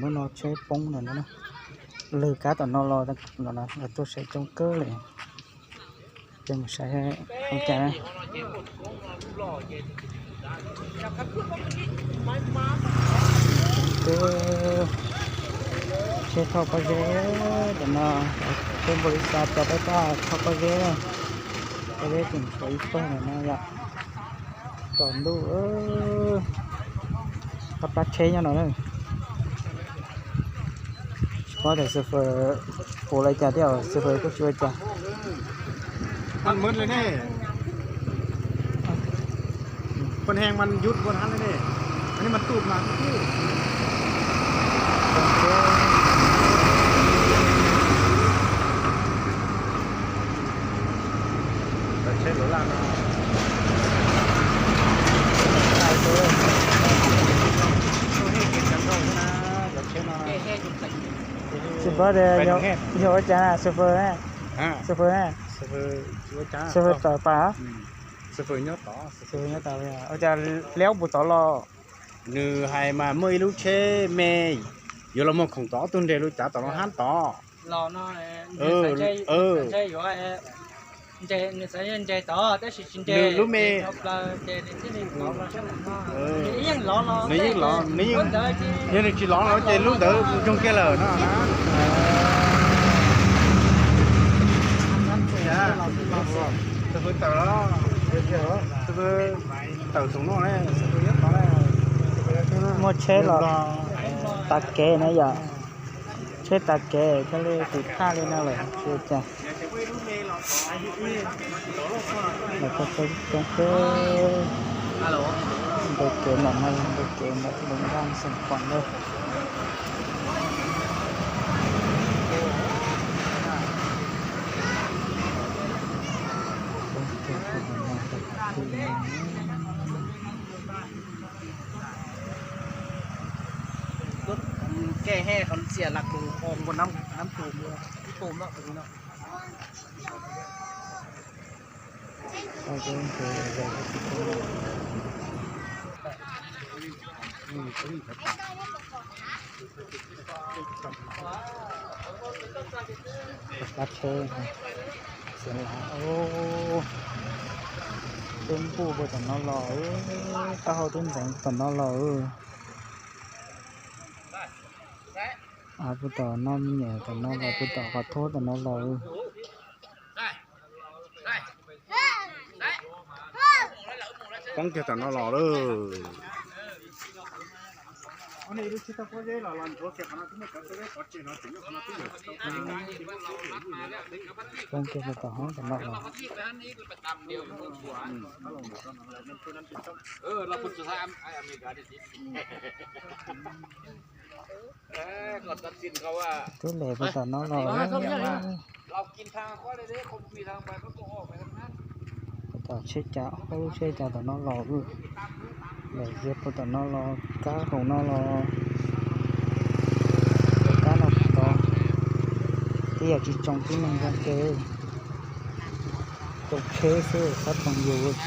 Hnub no tsheb poob ntawm no, lwg kab tom no los no, lawv tuaj saib coob kawg li. Ces mus saib ua cas. Tsheb thauj pob zeb, tam no tsheb npaum li xav tau peb pab thauj pob zeb, pob zeb tseem tshuav ib pawg no yom. Tom ntuj, qab plab tsheb nyob no na. Tsis paub tias xufas puas ua cas thiab, xufas kuj tsis ua cas. Mas muab li ne, pon hees mas yus pon hab li ne, ann ni mas tus mas. Tsis paub tias yog ua cas na, xufas na, xufas na, xufas tawm pas, xufas nyob tod, ua cas liab puas tod los? Nws hais mas muaj ib lub tsheb me yuav los muag khoom tod, ob tug nres lub cav tom no hab tod. Nws lub me, nws yeej los, nws yeej los, yog nws tsis los los ces lub ntawd ntsoog kiag lawm no na. Tawm, tawm tus no, muaj tsheb los tas kev na yom. Tsheb tas kev thiaj li tus thaj li no lawm tsis ua cas. Lawv coob kawg, nte kev ntawm no, nte kev ntawm Loo Vaj Xeem Khuam ntawd. Kab tsheb, xeev lav, twb npuj puag tom no los, taub hau twb ntxeev tom no los. Puag tom no me nyuam tom no los, puag tom qhov thuab tom no los. Poob kiag tom no los lawm. Poob kiag tom hoob tom no los. Twb lem puag tom no los. Puag tom tsheb cav, ob lub tsheb cav tom no los, lem kiag puag tom no los, kab hauv no los, kab no tod. Twb yog tsis tsoo tib neeg zoo ke, tsoo tsheb xwb sab tsoo yus.